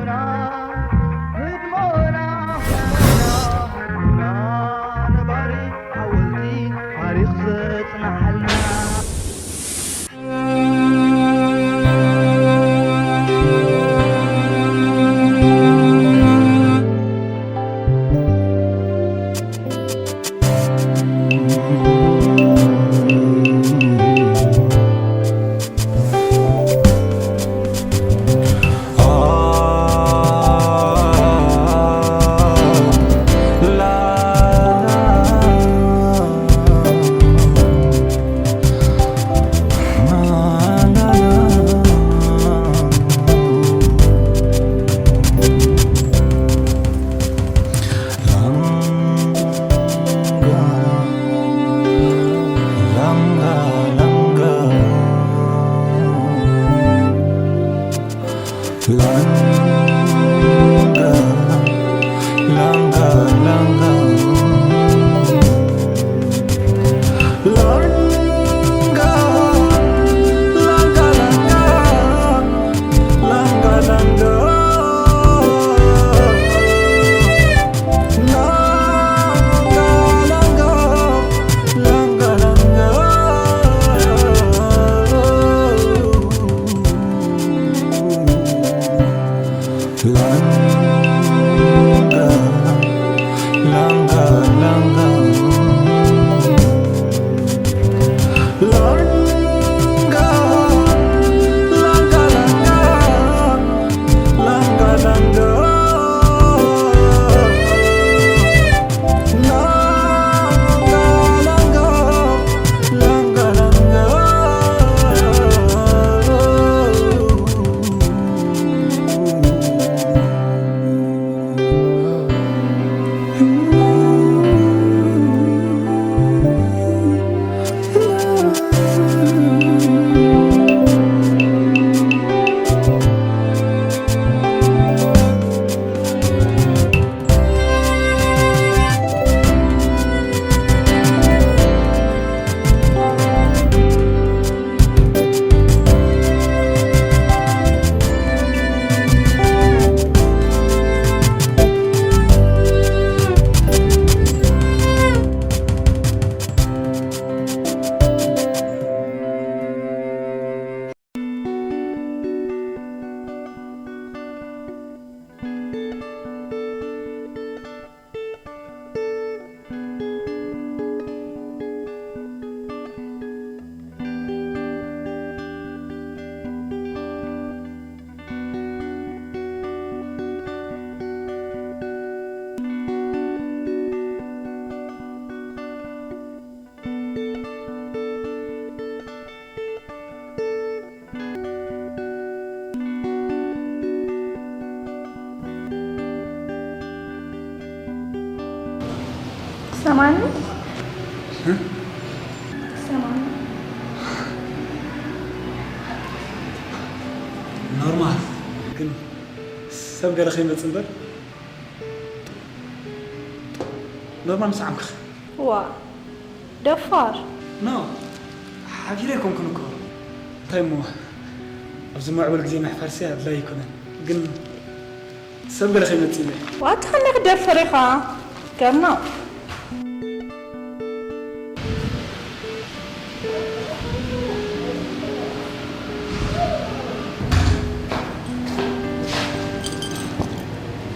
ህድሞና፣ ህድሞና፣ ህድሞና ነባሪ ሓወልቲ ታሪኽ ዘጽንሓልና። ትሰማኒ? ትሰማኒ? ኖርማል ግን ሰብ ገለ ከይመጽእ እምበር ኖርማል ምስ ዓምክኽ። ዋ ደፋር። ኖ፣ ሓፊረ ኣይኮንኩን እኮ። እንታይ እሞ፣ ኣብዚ ምዕቡል ግዜ ምሕፋርሲ ኣድላይ ኣይኮነን። ግን ሰብ ገለ ከይመጽእ ኢለ። ዋታ እንደ ክደፍር ኢኻ። ገርና።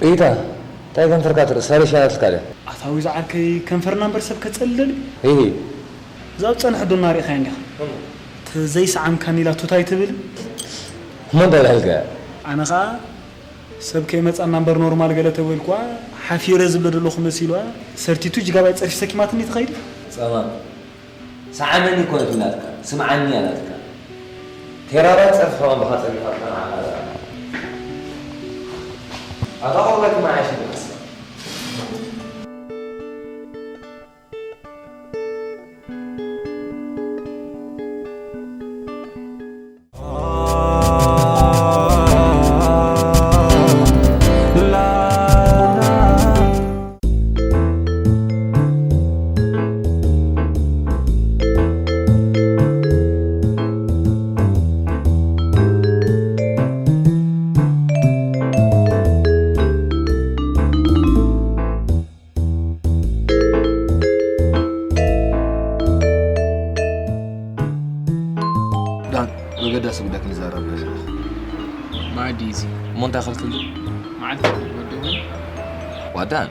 ኢታ፣ እንታይ ከንፈርካ ትርኢ? ሳሪ ሻናትልካ ድያ? ኣታ ወይ ዝዓርከይ፣ ከንፈርና እምበር ሰብ ከጸልል። ሂሂ። እዛ ኣብ ጸንሕ ዶ እናርኢኻያ እንዲኻ? እሞ? እቲ ዘይሰዓምካኒ ኢላ ቱታ ኣይትብል? እሞ እንታይ ኢላ ኢልካያ? ኣነ ኸኣ ሰብ ከይመጻና እምበር ኖርማል ገለ ተበልኳ፣ ሓፊረ ዝብለ ዘለኹ መሲልዋ፣ ሰርቲቱ ጅጋባይ ጸርፊ ሰኪማትኒ ትኸይድ? ጸማም። ሰዓመኒ እኮ ነቲ ናትካ፣ ስምዓኒ እያ ናትካ። ቴራራ ጸርፊ ከማን ብኻ ጸሪፋ ንዓኻ። ኣታ ቆርበት መዓሽ ይብላስ። መኣዲ እዩ እዚ። እሞ እንታይ ከልክል? መዓልቲ ወደቡ ዋዳን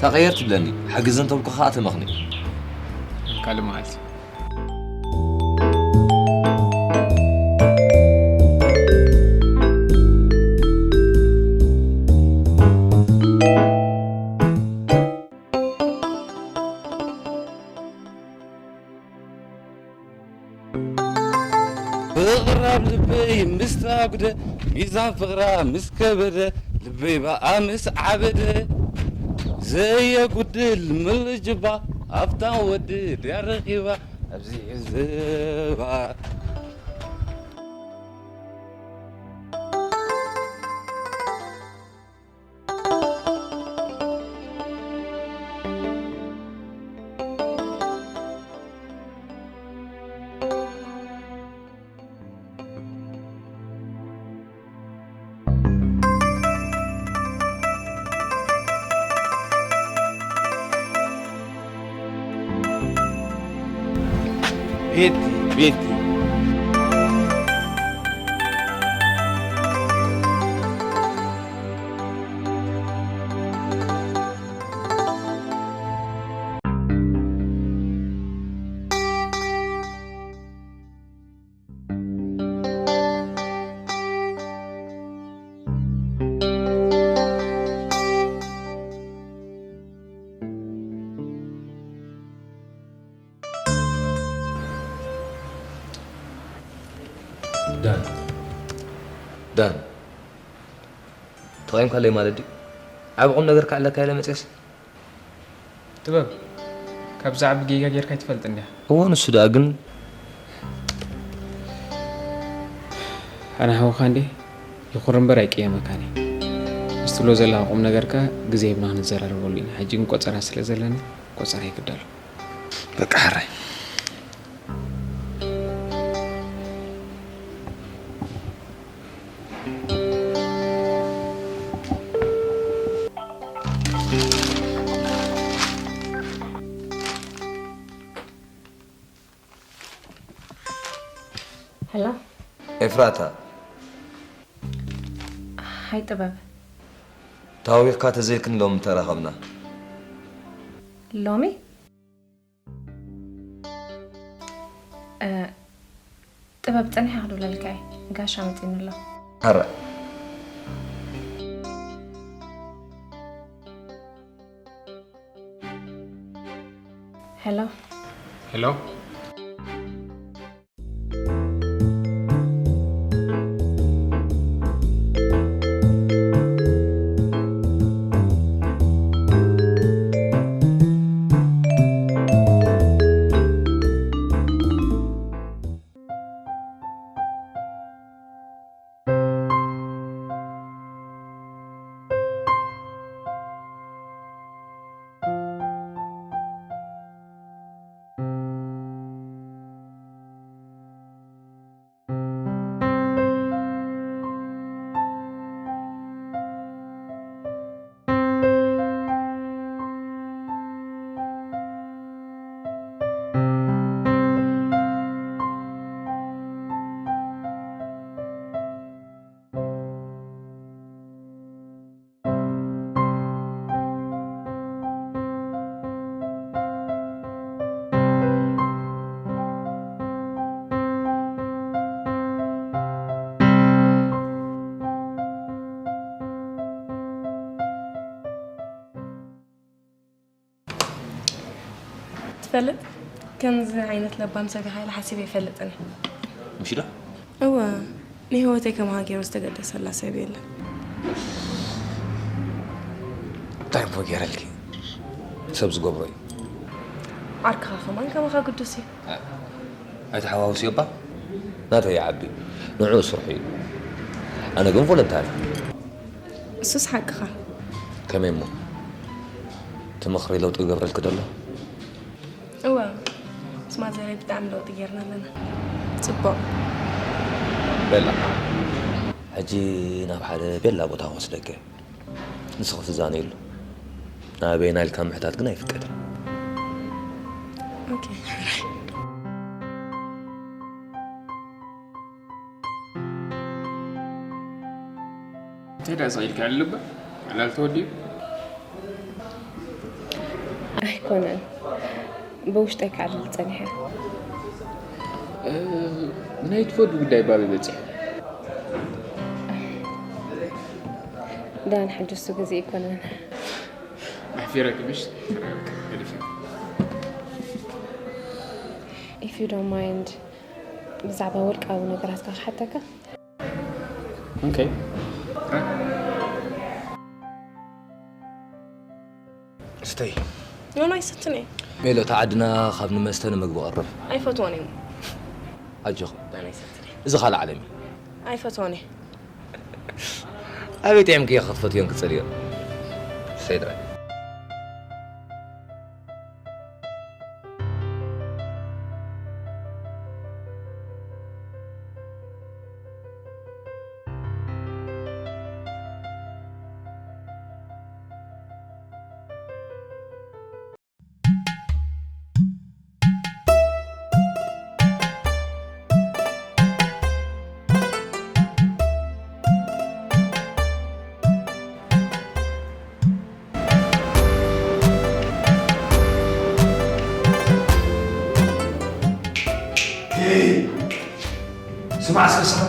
ተቐየር ትብለኒ። ሓግዘን ተብልኩ ከዓ ተመኽኒ። ካልእ መዓልቲ። ብቕራብ ልበይ ምስታጉደ ሚዛን ፍቕራ ምስ ከበደ ልበይ በኣ ምስ ዓበደ ዘየጉድል ምልጅባ ኣብታ ወዲ ድያ ረኺባ ኣብዚ ሕዝባ ቤቲ ቤቲ ዳን ዳን ተቐይምካለይ ማለት ድዩ? ዓቢ ቁም ነገር ክዕለካ ኢለ መፅየስ ጥበብ ካብዛ ዓቢ ጌጋ ጌርካ ኣይትፈልጥ እንዲያ። እዎ ንሱ ደኣ ግን ኣነ ሓውኻ እንዴ ይኹር እምበር ኣይቅየመካን እየ። ምስ ትብሎ ዘለኻ ቁም ነገርካ ግዜ ሂብና ክንዘራረበሉ ኢና። ሕጂ ግን ቆጸራ ስለ ዘለኒ ቆጸራ ይግደሉ። በቃ ሕራይ ሄሎ ኤፍራታ ሃይ ጥበብ ታዊኽካ ተዘይክን ሎም ተራኸብና ሎሚ እ፣ ጥበብ ጸኒሐ ክድውለልካ እየ ጋሻ መጺኒ ኣሎ ሓራ ሄሎ ሄሎ ትፈልጥ ከምዚ ዓይነት ለባም ሰብ ኢኻ ኢለ ሓሲበ ይፈልጥን ምሽ ዶ እወ ንህይወተይ ከማኻ ገይሩ ዝተገደሰላ ሰብ የለን እንታይ እሞ ገይረልኪ ሰብ ዝገብሮ እዩ ዓርክኻ ከማን ከማኻ ግዱስ እዩ ኣይተሓዋውስዮ እባ ናተይ ይዓቢ ንዑ ስርሑ እዩ ኣነ ግን ቮለንታሪ እሱስ ሓቅኻ ከመይ እሞ ትምኽሪ ለውጢ ይገብረልኪ ደሎ እወ ምስ ማዘረይ ብጣዕሚ ለውጢ ጌርና ኣለና ጽቡቕ ቤላ ሕጂ ናብ ሓደ ቤላ ቦታ ክወስደኪ ንስኺ ትዛነይሉ ናበይና ኢልካ ምሕታት ግን ኣይፍቀድን ኦኬ እንታይ ደኣ ስቕ ኢልካ ልበ? ዕላል ተወዲኡ? ኣይኮነን። ብውሽጠይ ክዓልል ጸኒሐ። እ፣ ናይ ትፈዱ ጉዳይ ባበይ በጺሑ? ዳን ሕጂ እሱ ግዜ ኣይኮነን። ኣሕፊረኪ ምሽ? ገዲፈ። If you don't mind፣ ብዛዕባ ውልቃዊ ነገራትካ ክሓተካ? ኦኬ። ስተይ። ኖኖ ኣይሰትን እየ። ሜሎ፣ እታ ዓድና ካብ ንመስተ ንምግቢ ቀርብ። ኣይፈትዎን እየ። ኣጆኹ። ኣነ ኣይሰትን እየ። እዚ ካልእ ዓለም እዩ። ኣይፈትዎን እየ። ኣበይ ጥዕምክዮ ክትፈትዮን ክትጸልዮን? ስተይ ጥራይ። ሄይ፣ ስማዕ እስከ ስኻ።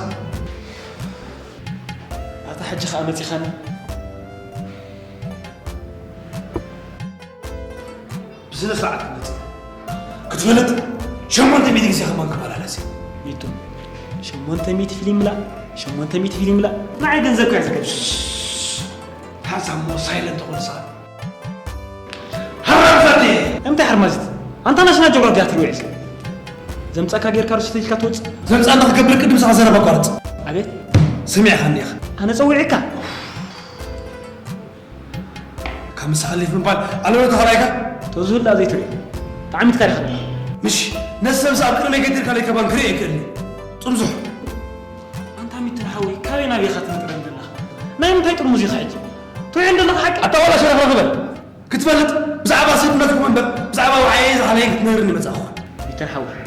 ኣታ ሕጂ ኸኣ መጺኻኒ። ብስነ ስርዓት ክትመጽእ ክትፈልጥ ሸሞንተ ሚእቲ ግዜ ከማን ክመላለስ እየ። ሚቱ፣ ሸሞንተ ሚእቲ ፊልም ላ፣ ሸሞንተ ሚእቲ ፊልም ላ። ንዓይ ገንዘብ ከ ዘገብ። ሓንሳብ እሞ ሳይለንት ኾንሳ። ሃራምዛት እየ። እንታይ ሓርማዝት? ኣንታ ናሽናል ጂኦግራፊ ዲያ ትሪኦ ኢልካ? ዘምጻካ ጌርካ ርሽት ኢልካ ትወጽእ? ዘምጻ ንኽገብር ቅድም ሳኻ ዘረባ ኣቋርጽ። ኣቤት። ሰሚዕኻኒ ኢኻ። ኣነ ጸዊዕካ? ካብ ምሳኻ ሊፍ ምባል ኣለዎ ተኸላይካ? ተዝህላ ዘይትሪኦ። ጠዓሚትካ ዲኻ? ምሽ፣ ነዚ ሰብ ኣብ ቅድመይ ገዲርካ ለይ ከባን ክርኢ ኣይክእልን። ጥምዙሕ። ኣንታ ሚትን ሓወይ፣ ካበይ ናበይ ኢኻ ትነጥረን ዘለኻ? ናይ ምንታይ ጥርሙዝ ኢኻ ሕጂ? ትውዕል ዘለኻ ሓቂ? ኣታ ዋላ ሸረፍረፍ በል። ክትፈልጥ፣ ብዛዕባ ሴትነትኩም እምበር፣ ብዛዕባ ውዓየይ ዝሓለየን ክትነግርኒ መጻእኹ። ሚትን ሓወይ፣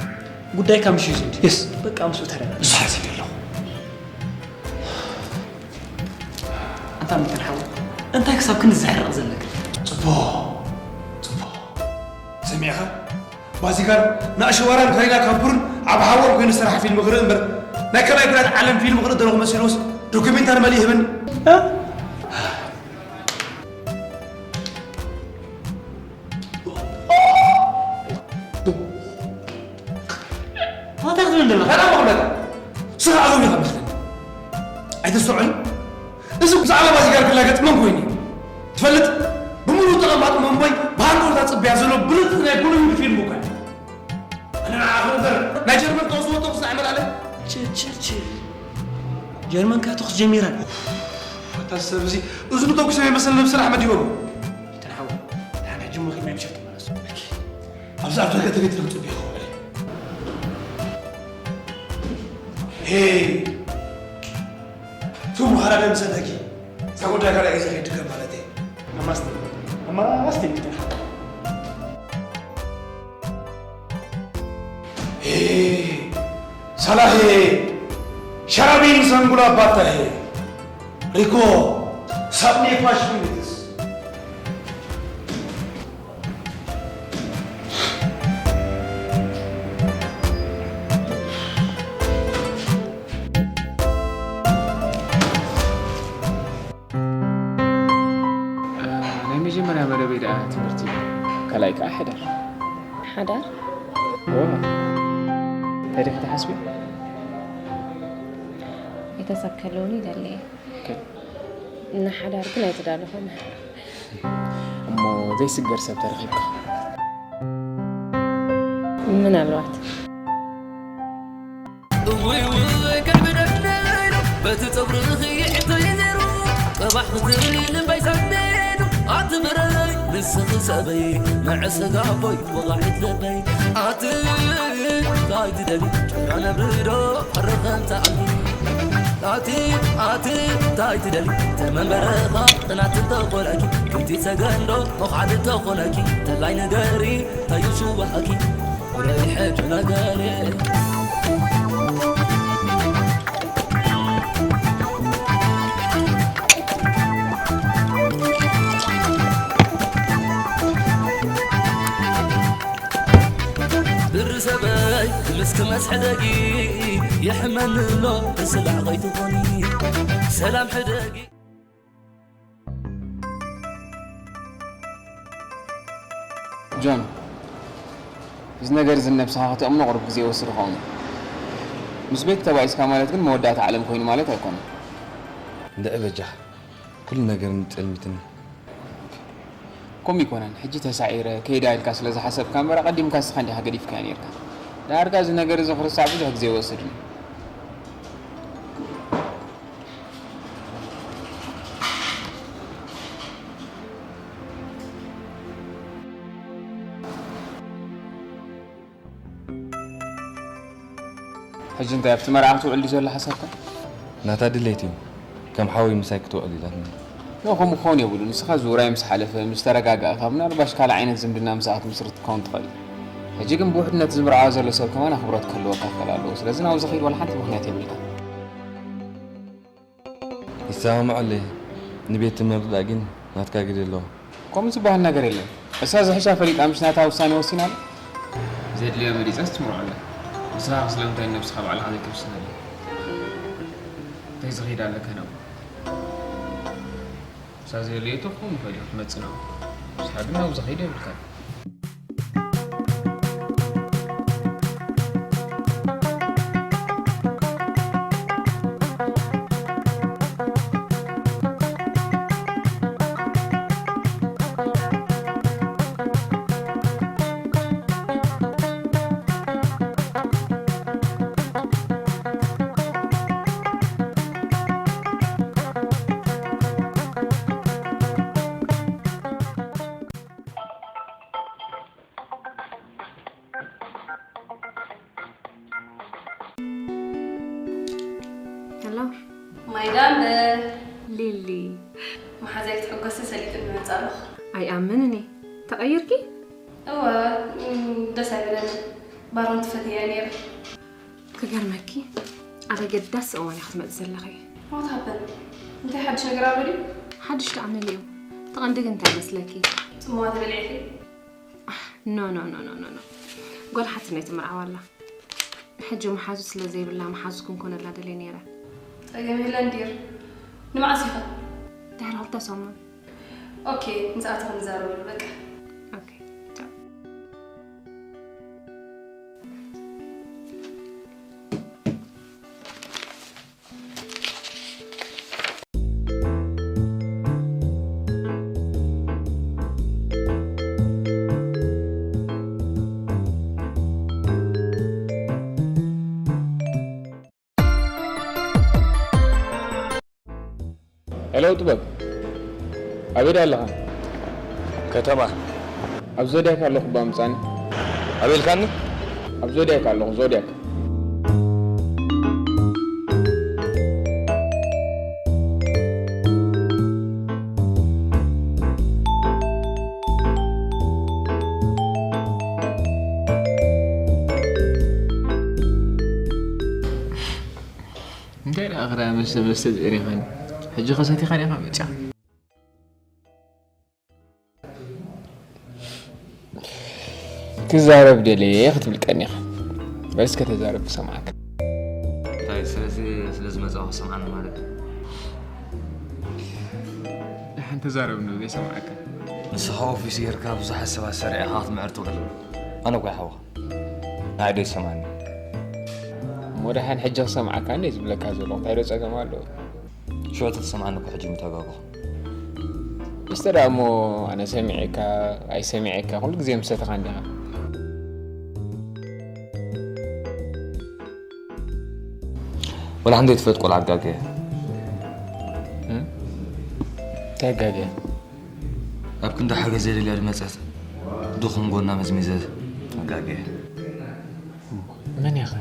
ጉዳይካ ምሽ እዩ ዝምዲ። የስ። በቃ ምስኡ ተረዳ። ንሱ ሓሲብ ኣለኹ። ኣንታ ሚትን ሓወይ፣ እንታይ ክሳብ ክንዲ ዘሕርቕ ዘለካ? ጽቡቕ፣ ጽቡቕ። ሰሚዕኻ? ባዚጋር ንኣሸዋራን ካይላ ካፑርን ኣብ ሓዋር ኮይኑ ዝሰራሕ ፊልም ክርኢ እምበር፣ ናይ ካልኣይ ኩናት ዓለም ፊልም ክርኢ ዘለኹ መሲልዎስ ዶኩሜንታሪ መሊእ ይህበኒ። እ? እንታይ ክትብል ዘለኻ? ሰላም መቕለታ። ስኻ ኣገው ኢኻ መስለኒ። ኣይተስተውዕልን? እዚ ብዛዕባ ባዚጋር ክላገጽ መን ኮይኑ እዩ? ትፈልጥ? ብምሉእ ተቐማጢ መንቦይ ብሃንቀውታ ጽበያ ዘሎ ብሉጽ ናይ ቦሊውድ ፊልም እኳ እዩ። ኣነ ንዓኻ እምበር ናይ ጀርመን ተወስዎ ተኹስ ኣይመልኣለን። ችል፣ ችል፣ ችል። ጀርመን ከ ተኹስ ጀሚራ? ኣታ ሰብ እዚ እዝኑ ተኩሰ ይመስል ነብሲ ራሕመት ይበሉ። ተንሓው፣ ንሕና ሕጂ መኺድና ምሸት ትመለሱ። ኣኪ፣ ኣብዚ ኣብ ደገ ተገቲሩ ጽቡቕ ይኸውን። ሄይ፣ ቱም ሃራ ደም ሰደኪ፣ እዛ ጉዳይ ካልኣይ ግዜ ከይድገም ማለት እየ። ኣማስቲ፣ ኣማስቲ፣ ተንሓው። ሄይ፣ ሳላሄ፣ ሸራቢን ሰንጉላ ባታሄ፣ ሪኮ፣ ሳብኔ ፋሽ ሚኒትስ። ናይ መጀመርያ መደበይ ደኣ ትምህርቲ፣ ካልኣይ ከኣ ሓዳር። ሓዳር? እወ። እንታይ ዲኺ ትሓስቢ? ቤተሰብ ክህልውኒ ይደሊ እየ። ኦኬ። ንሓዳር ግን ኣይተዳለኹን። እሞ ዘይስገር ሰብ ተረኺብካ? ምናልባት። እውይ እውይ ከልቢ ደደሎ በቲ ጸጉርኺ ይሕተይ ነይሩ። ቅባሕ ክትብሊ ልበይ ሰዲዱ ኣቲ ብረይ ንስኺ ሰበይ መዕሰጋ ኣቦይ ወቓሒት ልበይ ኣቲ ታይ ትደሊ ጭራ ነብሪ ዶ ፈርኸን ተኣልሚ ኣቲ ኣቲ ታይ ትደሊ ተመንበረኻ ጥናት እንተኾነኪ ክንቲ ሰገንዶ መዃል እንተኾነኪ ተላይ ንገሪ ተይሽወሃኪ ረይሐ ነገሬ። ክመስ ሕደጊ የሕመኒ ኣሎ ብስላዕ ከይትኾኒ ሰላም ሕደጊ። ጆን፣ እዚ ነገር እዚ ንነብስኻ ከተእምኖ ቁሩብ ግዜ ይወስድ ይኸውን። ምስ ቤቲ ተባኢስካ ማለት ግን መወዳእታ ዓለም ኮይኑ ማለት ኣይኮነን። እንድዒ በጃኻ፣ ኩሉ ነገር እንድዩ ጸልሚትኒ። ከምኡ ኣይኮነን፣ ሕጂ ተሳዒረ ከይዳ ኢልካ ስለ ዝሓሰብካ እምበር ኣቐዲምካ ንስኻ እንዲኻ ገዲፍካዮ ኔርካ። ዳርጋ እዚ ነገር እዚ ክርሳዕ ብዙሕ ግዜ ይወስድ እዩ። ሕጂ እንታይ ኣብቲ መርዓ ክትውዕል ድዩ ዘሎ ሓሳብካ? ናታ ድሌት እዩ። ከም ሓወይ ምሳይ ክትውዕል ኢላትኒ። ኖ፣ ከምኡ ክኸውን የብሉን። ንስኻ እዚ ውራይ ምስ ሓለፈ፣ ምስ ተረጋጋእካ፣ ምናልባሽ ካልእ ዓይነት ዝምድና ምሳኣ ክትምስርት ክትከውን ትኽእል። ሕጂ ግን ብውሕድነት እዚ ዝምርዓዋ ዘሎ ሰብ ከማን ኣኽብሮት ክህልወካ ክኽእል ኣለዎ። ስለዚ ናብዚ ኺድ ዋላ ሓንቲ ምኽንያት የብልካን። ይሰማማዓለይ። ንቤቲ ምርዳእ ግን ናትካ ግደ ኣለዎ። ከምኡ ዝበሃል ነገር የለን። እሳ ዝሕሻ ፈሊጣ ምሽ ናታ ውሳነ ወሲና ኣላ። ዘድልያ መሪጻስ ትምርዖ ኣላ። ንስኻ ስለምንታይ ንነብስኻ ባዕልኻ ዘይትውስነላ? እንታይ ዝኸይድ ኣለካ ናብኡ? እሳ ዘየለየቶ ክኸውን ይኽእል እዩ ክትመጽእ ናብኡ። ንስኻ ግን ናብኡ ዝኸይድ የብልካን። ሄሎ ማይ ዳምበር ሊሊ፣ መሓዛይ ክትሕጎሲ ሰሊጥኒ መጻ ኣለኹ። ኣይኣምንን እኔ። ተቐይርኪ? እወ እም፣ ደስ ኣይብለኒ። ባሮን ትፈትያ ነይረ። ክገርመኪ፣ ኣብ ኣገዳሲ እዋን ኢኻ ክትመጺ ዘለኺ። What happened? እንታይ ሓድሽ ነገር ኣሎ ድዩ? ሓድሽ ደኣ መሊኡ። እቲ ቀንዲ ግን እንታይ መስለኪ? ጽምዋ ተበሊዕኪ? ኖ ኖ ኖ ኖ ኖ ኖ። ጓል ሓትነይ ትምርዓው ኣላ። ሕጂ መሓዙት ስለ ዘይብላ መሓዙት ክንኮነላ ደልየ ነይረ። ጸገም የለን ዲር። ንመዓስ ኢኻ? ድሕሪ ክልተ ሰሙን። ኦኬ፣ ምስ ኣተኹ ንዛረበሉ በቃ። ኦኬ ቻው። ሄሎ ጥበብ፣ ኣበይ ኣለኻ? ከተማ። ኣብ ዞድያክ ኣለኹ፣ እባ ምጻኒ። ኣበይ ኢልካኒ? ኣብ ዞድያክ ኣለኹ፣ ዞድያክ። እንታይ ደኣ ክዳ መስተ መስተ ዝእሪኻኒ? ሕጂ ከሰቲኻኒ ኢኻ መጺኻ። ክዛረብ ደልየ ክትብል ቀኒኻ። በል እስከ ተዛረብ ክሰምዓካ። እንታይ ስለዚ ስለ ዝመጻኹ ክሰምዓኒ ማለት እዩ? ደሓን ተዛረብ ንብል ይሰምዓካ። ንስኻ ኦፊስ ጌርካ ብዙሓት ሰባት ሰሪዕኻ ክትምዕር ትውዕል። ኣነ እኮ ሓውኻ። ንዓይ ዶ ይሰምዓኒ? እሞ ደሓን ሕጂ ክሰምዓካ እንደ ዝብለካ ዘለኹ እንታይ ዶ ጸገም ኣለዎ? ሽዑ ተተሰምዓኒ እኮ ሕጂ ምተጋገኹ። እስተ ደኣ እሞ ኣነ ሰሚዐካ ኣይሰሚዐካ ኩሉ ግዜ ምሰተኻ እንዲኻ። ወላ ሓንቲ ትፈልጥ ቆልዓ ኣጋገየ። እንታይ ኣጋገየ? ኣብ ክንዲ ሓገዘ ደልያ ዝመጸት ድኹም ጎና መዝሚዘ ኣጋገየ። መን ኢኻ?